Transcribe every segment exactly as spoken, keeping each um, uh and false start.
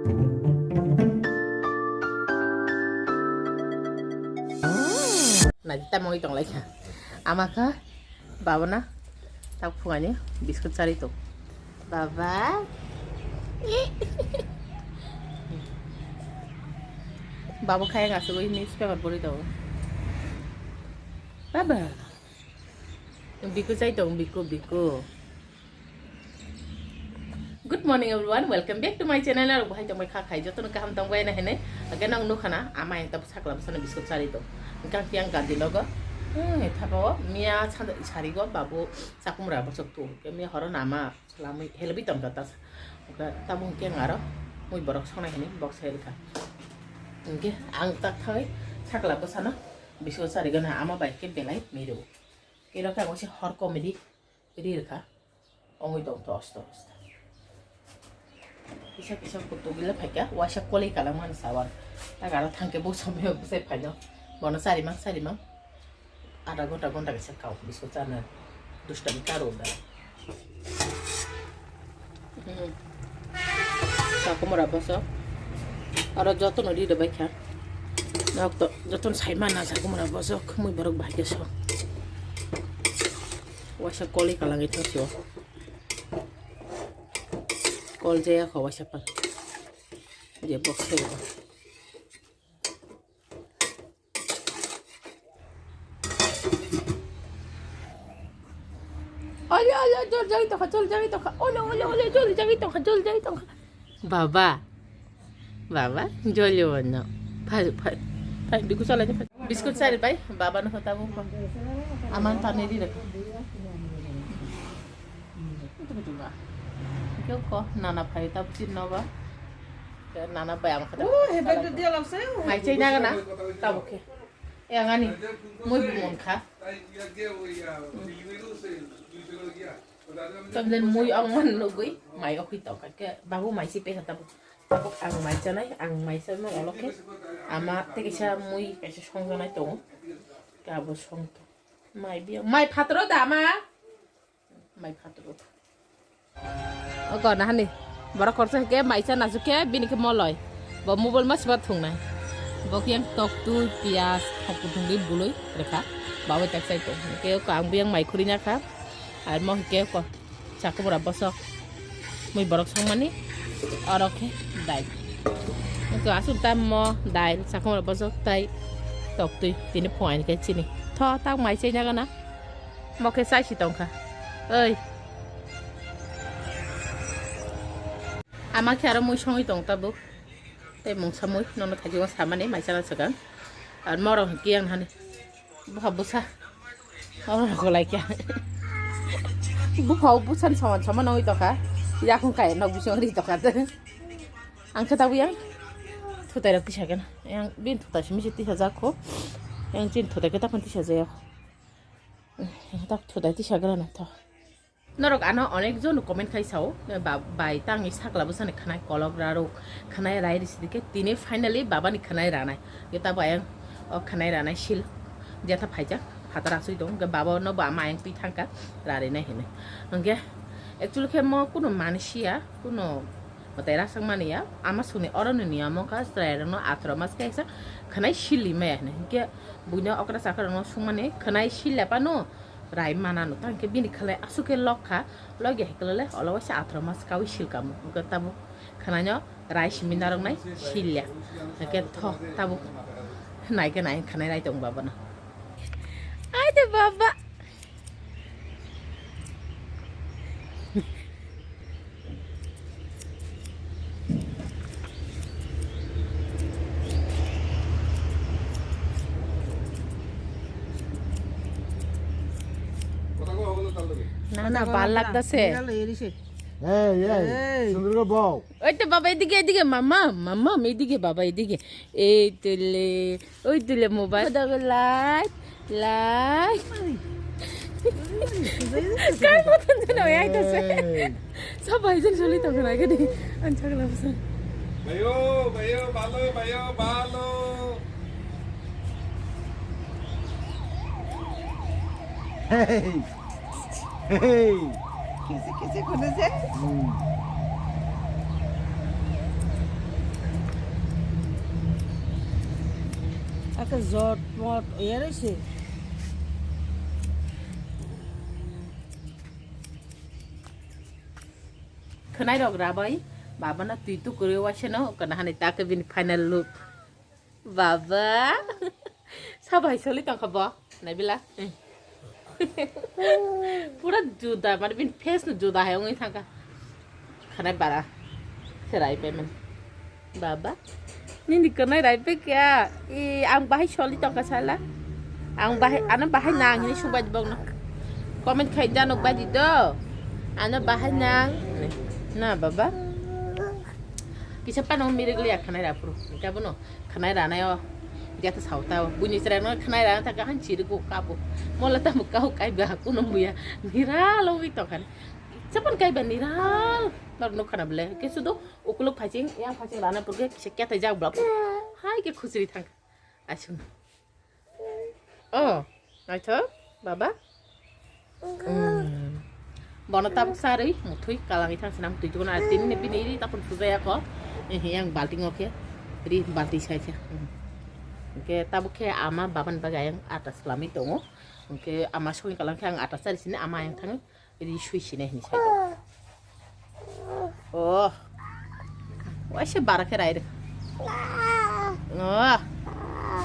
Naidi tamo wng tong lai kha. Ama kha baba na tak phungani biskut chari tong. Baba. Baba kha yang asugwi newspaper pori tong. Baba. Biku chai tong, biku, biku. Good morning everyone, welcome back to my channel. Aro bahai tongbai kha khai, jotono kaham tongbai na hene. Again ang nukha na, ama yang tabu sakla bwsano biskut chari tong. Engkang tiang gadi logo. Hmm, thabo miya chanda sari go babu sakumra bosok tu. Ke miya horo nama salami helbi tong kata. Oke, tabu engke aro mui borok sonai hene box hel kha. Engke ang tak thai sakla bwsano biskut chari go na ama bai ke belai miru. Iro khe ang waisa hor comedy ri rwkha. Ongwi tong to osto osto. Kisa kisa kutuk gila phaikha, waisa kolei kalang mani sawan. Tak aro thangkhe bo somyo bwsai phaino. Bono charimang charimang. Adha ghonta ghonta kaisa kau biskut chana. Dustami karo da. Hmm. Sakumura bosok. Aro jotono ri rwbaikha. Nok to jotono saimana sakumura bosok. Mui borok bahai khe so. Waisa kolei kalangwi thangsi o. Kol jaya kho waisa pan. Je box se. Ole, ole, jol jagwi tongkha, jol jagwi tongkha. Ole, ole, ole, jol jagwi tongkha, jol jagwi tongkha. Baba. Baba, jol yo no. Phai, phai. Phai, biku chalai phai. Biskut chari bai, baba no hota bu. Aman tani di rek. Itu betul ba. Kyo ko, nana phai ta bucin no ba. Nana bai ama khata. Oh, hebat dia langsung. Mai chai na gana. Tabu khe. Yang ani mui bu mon kha. Tamden mui ang man nugui mai okhi tong kha ke babu mai si pe kha tabu. Tabu ang mai chanai, ang mai chanai olo khe ama te kisa mui kaisa songjanai tongo. Ke abo song to. Mai biya, mai phatro da ma. Mai phatro. Ogo nahani. Borok korsa ke mai cha nasu ke bini ke moloi. Bo mobile mas ba thungnai. Bo ke yang tok tu pias thok thungri buloi rekha. Bawa tak sai to. Ke ko ang biyang mai khuri nya kha. Ar mo ke ko. Chakubra bosok. Mui borok songmani. Oro khe dai. Ko asu tam mo dai chakubra bosok tai tok tui tini phone ke chini. Tho tak mai chai nya gana. Mo khe chai si tong kha. Oi. Ama khe aro mui songwi tong tabuk. Tei mungsa mui nono thajio samani mai chana swkang. Ar morok hwnkhe yang hani. Bupha bwsa. Oro rok lai kya. Bupha bwsa ni saman saman nangwi tokha. Yakung kai nok bising ri tokha. Ang khe tabuk yang. Thutai rok tisa kena. Yang bin thutai simi si tisa jakho. Yang chin thutai khe taphan tisa jaya. Tak thutai tisa gra na tho. Norok ano onek jon comment khai sao, ba-, bai tangni sakla bwsani khwnai kolok rarok, khwnai rai risi dikhe tini finally baba ni khwnai ranai. Yo tabo ayang o khwnai ranai sil jeta phaijak phatar asui tong, hwnkhe baba no bo ama ayang twi thangka rari nai hinwi. Hwnkhe actually khe mo kuno mansiya, kuno mwtai rasak mani ya, ama songni oro ni niyamo wngkha chwrai rokno atharo mas kaisa khwnai sil limaya hinwi. Hwnkhe buino okra chakra rokno swngmani khwnai sil lepano, rai manano, tang khe bini khwlai aswk khe lok kha, lok ya khe le olo waisa atharo mas kaui sil kamo, hwnkhe tabuk khwnaino rai simi narwknai sil ya, hwnkhe tho tabuk nai khe nai khwnai rai tong baba no. Ai de baba. না, না, ভাল লাগতাছে। এই, এই, এই। সুন্দর করে বও। ওই তো বাবা, এদিকে, এদিকে, মাম্মা, মাম্মা, এদিকে, বাবা, এদিকে। এই তো লে, ওই তো লে, মোবাইল। দেখো, light. Lai. Kar moton jeno ai to se. Hey. Sob bhai jon soli to khna gede. An chakla bwsa. Bayo, bayo, balo, bayo, balo. Hey. Hey. Kisi, kisi, kisi, kisi. Hmm. Ake jot mot oyarese. Khwnai rok rabai, baba no twi tukurwi waisano, kana hani take bini final look. Baba, sabai soli tongkha bo, naibila. Pura juda, mane bini face no juda hai wngwi thangkha. Khwnai bara, khwrai paiman. Baba, nini khwnai rai pe kya? I, ang bahai soli tongkha sala. Ang bahai, ano bahai nang hini subai bokno. Comment khai jano badi do. Ano bahai nang. Na baba. Kisa pano mirik liya khwnai ra puru. Ika bono khwnai ra nayo. Jata sauta. Buni sera no khwnai ra ta kahan chiri ko kabo. Mola ta mukau kai ba kuno muya. Nira lo wi tongkha. Chapan kai ba niral. Bar no khana ble. Ke sudo ukuluk phaching, yang phaching rana purge kisa kya ta jak blap. Hai ke khusri thang. Asung. Oh, naitho, baba. Hmm. Bono tabuk sarwi, muthui kalangwi thang sinam twi tukuna tini ne bini ri tapun puja yako. Eh, yang balting oke. Ri balti sai khe. Hmm. Oke, tabuk khe ama baban bagai yang atas lami tongo. Oke, ama songni kalang khe ang atas sari sini ama yang thang. Ri sui sine hini sai. Oh. Waise bara khe rai rwkha. Oh.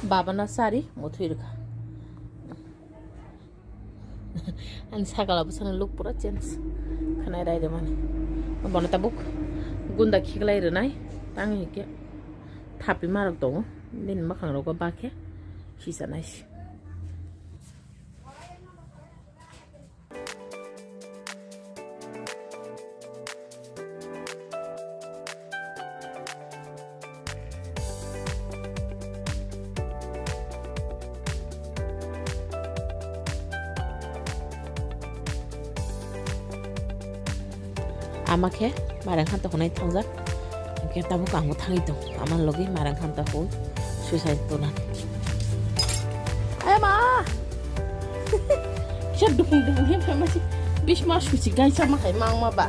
Baba na sari muthui rwkha. Ani sakala bwsano look pura change. Khanai rai rwmani. Bono tabuk gunda khiklai rwnai. Tang hike thapi marok tongo. Bini mwkhang rogo bakhe hisanai. Ama khe marang khan tongkha nai thangjak. Hingkhe tabuk ang bo thangwi tong. Ama logi marang khan tongkha suicide tuna. Ai ma! Kisa dupung dupung he phaima si bisma suchi gaisa ma khai mang ma ba.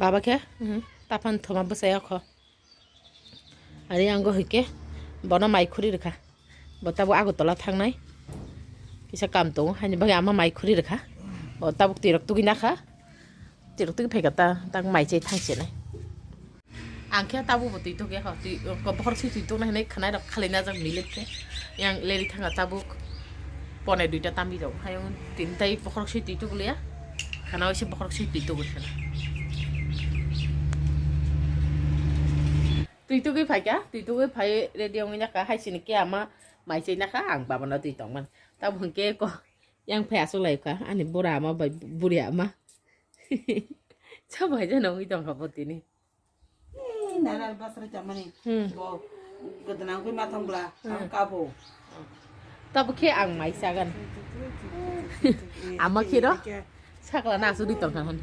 Baba khe, mhm, tapan thoma bwsai okho. Ari ango hoi khe bono mai khuri rwkha. Bo tabuk Agartala thangnai. Kisa kam tongo, haini bagwi ama mai khuri rwkha. Bo tabuk twirok tugwi nakha. Twirok tugwi phaikha ta, tak mai chai thangsinai. Ang khe tabuk bo twi tugwi kha, twi, bokhorok se twi tugnai hinui khwnai rok khali najak milik khe. Yang leri thangkha tabuk. Pone duita tambi rok. Hayung tini tai bokhorok se twi tuglia. Khana waise bokhorok se twi tugwi khana. Twi tugwi phaikha, twi tugwi phai ready wngwi nakha, hai sini khe ama mai chai nakha, ang baba no twi tongmani. Tabuk hwnkhe ko yang phai aswk lai kha, ani bura ama bai buri ama. Cha bai jano wngwi tongkha bo tini. Ee, nana basra chamani. Hmm. Bo gadana wngwi ma thangla, hmm, ang kabo. Tabuk khe ang mai chagan. Ama khe ro? Sakla na aswk ri tongkha hwn.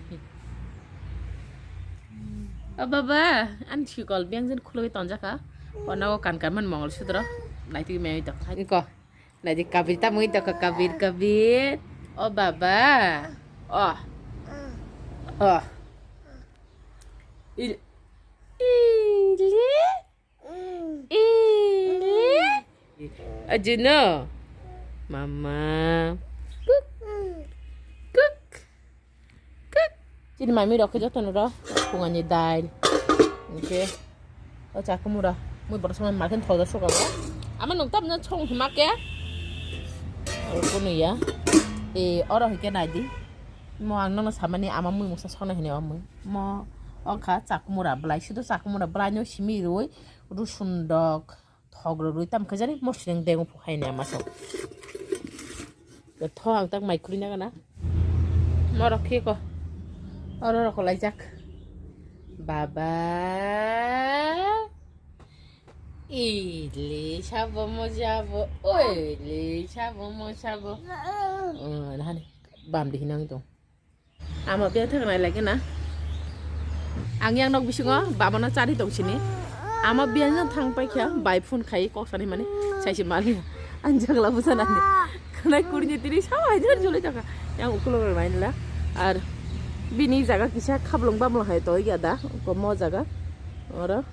O baba, ani sikol biyang jani khulugwi tonjakha. Ono o kan kan man mongol sudro. Naitugwi mewoi tongkha. Iko. Naidi kabir tamo wi tongkha kabir kabir. O baba. Oh. Oh. Il. Ili. Ili. Ajino. Mama. Kuk. Kuk. Kuk. Chini mami rok khe jotono ro. Pungani dai. Oke. O chakumura. Mui borok samani market thok da suka ba. Ama nung tam na chong hima ke. Oro kunu ya. E oro hike nai di. Mo ang nono samani ama mui mungsa sona hini o mui. Mo ongkha chakumura blai. Sido chakumura blai no simi rui. Rusun dok. Thok rw rwi tam khe jani mosri wng deng uphu hai ne ama sok. Tho ang tak mai khuri na gana. Morok khe ko. Oro rok laijak. Baba. Ile sabo mo jabo. Oile sabo mo sabo. Oh, nahani bam di hinang dong. Ama biya thang nai lagi na. Ang yang nok bisingo baba no chari tong sini. Ama biya no thang pai kha bai phone khai kok sani mani sai se mali. Anjak la busa nani. Khwnai kuri ni tini sa hai jar juli taka. Yang ukulo bai la. Ar bini jaga kisa khablong bamlo hai to ya da. Ko mo jaga. Oro.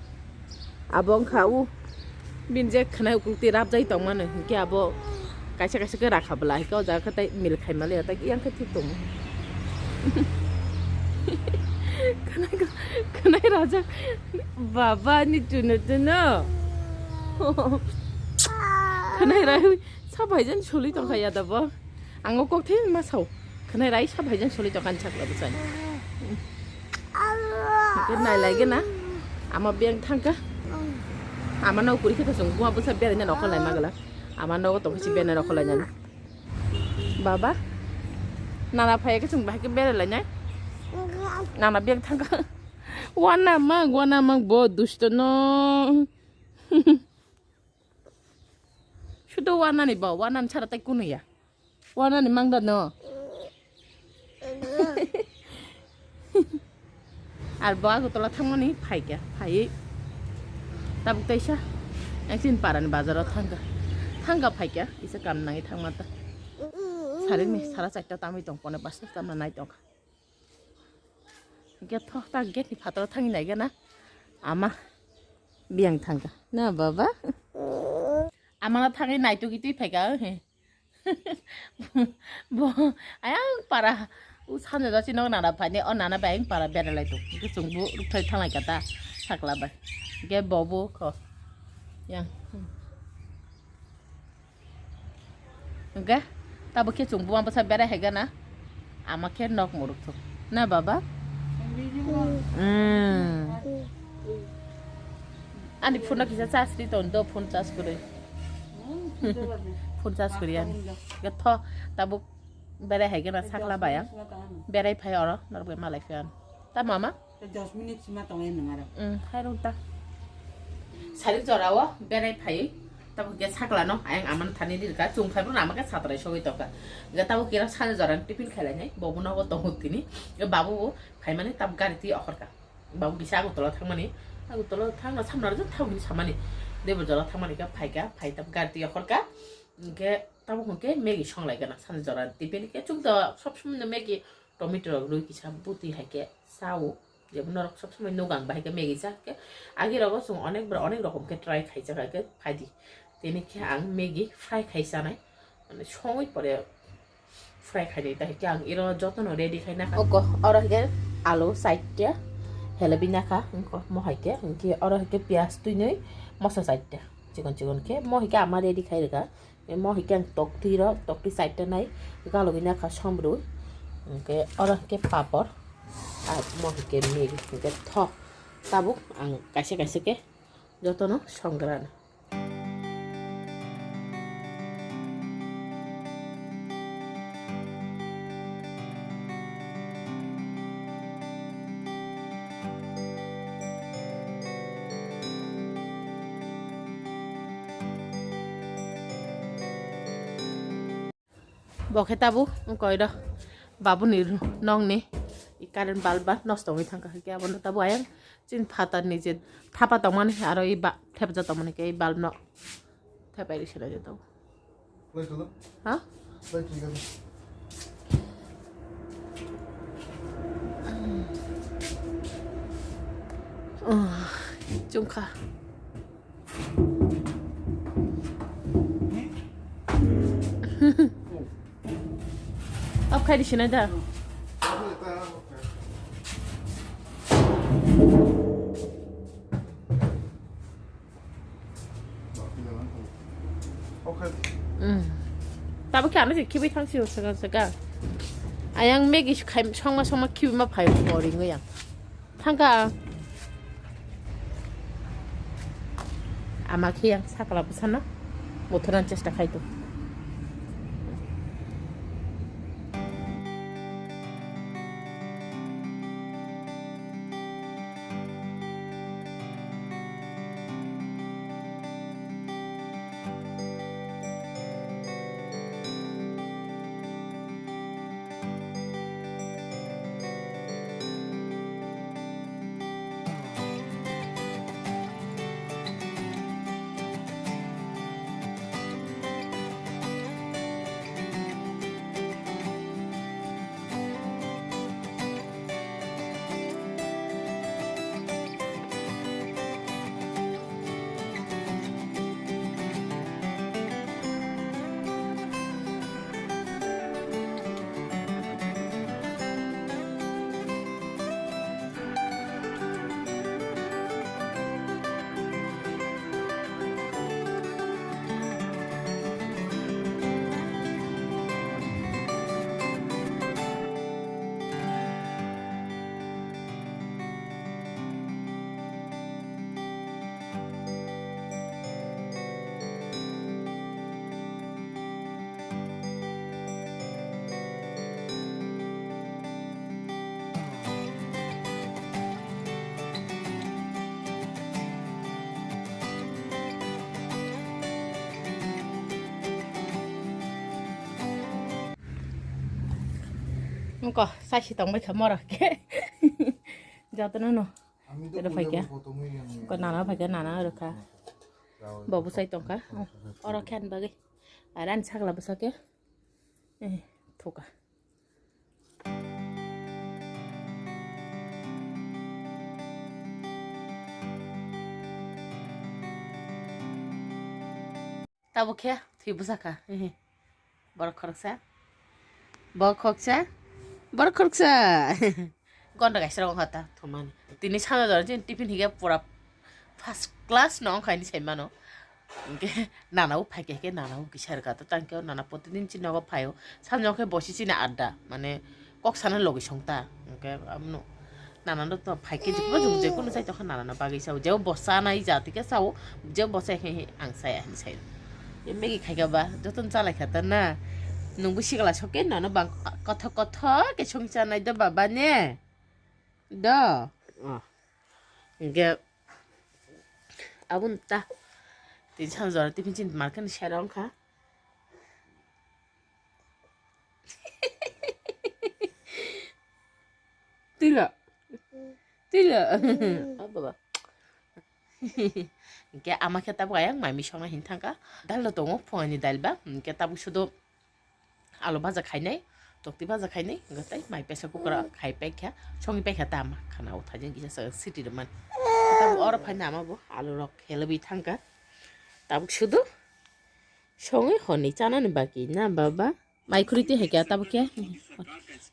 Abo wngkha u. Bini je khwnai ukuk twi rap jai tong mano. Hinkhe abo kaisa kaisa khe rakha bwla. Hinkhe o jaga khe tai mil khai mali. Tai yang khe thik tong. Khwnai, khwnai rajak. Baba ni tuno tuno. Khwnai rai. Sa bhaijan soli tongkha ya da bo. Ang o kok thai ma sao. Khwnai rai sa bhaijan soli tongkha ni sakla bwsai. Ke nai lai gena. Ama beng thangka. Ama no kuri khe to sung buma bwsa berai na nokol lai magala. Ama no to kisi berai na nokol lai nani. Baba. Nana phai ke sung bahai ke berai lai nai. Nana beng thangka. Wana mang, wana mang bo dusto no. Sudo wanani bo, wanani sara tai kunu ya. Wanani mangda no. Ar bo ago tola thangmani phaikya, phai. Tabuk taisa. Ang chini parani bazaro thangka. Thangka phaikya, isa kam nangi thangma ta. Sarini sara chaita tamwi tong, pone basta tamna nai tongkha. Gate thok ta gate ni phataro thangwi nai gana. Ama biyang thangka. Na baba? Amana thangwi naitu gitwi phaika he. Bo ayang para u sanja jasi nok nana phaini o nana bai ayang para beralai tu. Gusung bu rukthai thanglai kata sakla bai. Ge bobu kho. Yang. Hwnkhe tabuk khe chwng buma bwsa berai hai gana, ama khe nok muruk thung. Na baba? Hmm. Ani phone no kisa charge ri ton do, phone charge kwrwi. Phone charge kwrwi ani. Hwnkhe tho tabuk berai hai gana sakla bai ang. Berai phai oro norok bai malai phai ang. Ta mama? Tei dos minute sima tongwi nung aro. Mm, hai rung ta. Sari jora o berai phai. Tabuk khe sakla no ayang amano thani rirka. Chwng phai bono ama khe satrai sogwi tongkha. Ga tabuk khe sari jora ni tiffin khailai nai. Bobo nogo tongo tini. Ga babu bo phaimani tabuk gari twi okhorka. Babu kisa Agartala thangmani. Agartala thangna samna rwjak thang hwnwi samani. Debor jora thangmani khe phaikha. Phai tabuk gari twi okhorka. Hwnkhe tabuk hwnkhe Maggie songlai gana sari jora ni tiffin khe chwng to sob somoi no Maggie tomato rok rwi kisa bwtwi hai khe chao. Jebo norok sob somoi nugo ang bahai khe Maggie cha khe. Agi rogo chwng onek bra onek rokom khe try khaijak hai khe phaidi. Tini khe ang Maggie fry khai chanai. Mane songwi pore fry khaidi, tai khe ang iro jotono ready khai nakha. Oko, oro hai khe alu side ta helebwi nakha, wngkha mo hai khe, hwnkhe oro hai khe piyaj twinwi moso side ta chikon chikon khe mo hai khe ama ready khai rwkha. Mo hwnkhe ang toktwi rok, toktwi side ta nai galogwi nakha somrwi. Hwnkhe oro hwnkhe papor, ar mo hwnkhe Maggie hwnkhe thok. Tabuk ang kaisa kaisa khe jotono songwrana. Bo khe tabuk wngkha oro babuni nokni current bulb ba nosto wngwi thangkha, hwnkhe abono tabuk ayang chini phatarni je thapa tongmani aro i ba thepjak tongmani khe i bulb no thepai rwkhe tabuk. Plate tulo. Ha? Plate tulo. Ah, chungkha. Off khai di sinai da. Mm. Tabuk khe ano se khibi thang sio saka saka. Ayang Maggie khai songma songma khibi ma phai boring yang. Thangka. Ama khe yang sakla bwsano bothorna chesta khai to. Ko, sai si tong bai kha moro khe. Jotono no. Ero phai kha. Ko nana phai kha, nana ero kha. Bobo sai tong kha. Oro khe ani bagwi. Are ani sakla bwsa khe. Eh, thoka. Tabuk khe thwi bwsa kha. Borok khoroksa. Borok khoroksa. Borok khoroksa. Gonda kaisa rok wngkha ta thumani. Tini sana jora chini tiffin higa pura first class no wngkha hinwi sai mano. Hinkhe nana o phaikhe, hinkhe nana o kisa rwkha ta tangkhe o nana protidin chini nogo phaio. Sanjao khe bosi chini adda, mane kok sana logi songta. Hinkhe abono nana no to phaikhe jikma jikma jekunu chai tongkha nana no bagwi sao. Jebo bo chanai jati khe sao, jebo bo chai khe ang chaya hinwi sai. Ye Maggie khaikha ba, jotono chalaikha ta na. Nwngbo sikla sok khe nono bang kothok kothok khe song chanai do baba ne. Do. Oh. Hinkhe aboni ta. Tini sana jora tiffin chini market ni sero wngkha. Tilo. Tilo. Oh, baba. Hinkhe ama khe tabuk ayang mai misongna hin thangkha. Dal no tongo, phungani dal ba. Hinkhe tabuk sudo alu baja khainai, tokti baja khainai, hinkhe tei mai pressure cooker khai paikha, songi paikha ta ama khana o thajin kisa sa siti rwmani. Tabuk oro phaina ama bo alu rok helwi thangkha. Tabuk sudo songi hwnwi chanani baki na baba. Mai khuri twi hai khe tabuk khe.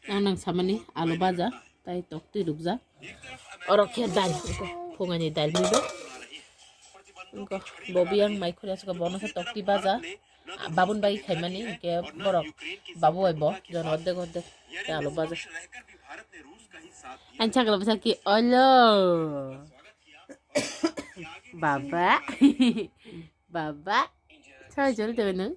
Nang nang samani alu baja tai tokti rukjak. Oro khe dal phungani dal mibo. Bobi ang mai khuri asukha bono khe tokti baja. Babun bai khaimani hinkhe borok babu bai bo jon ordek ordek khe alu baja. Ang chakla bwsa ki olo. Baba. Baba. Chai jol de nang.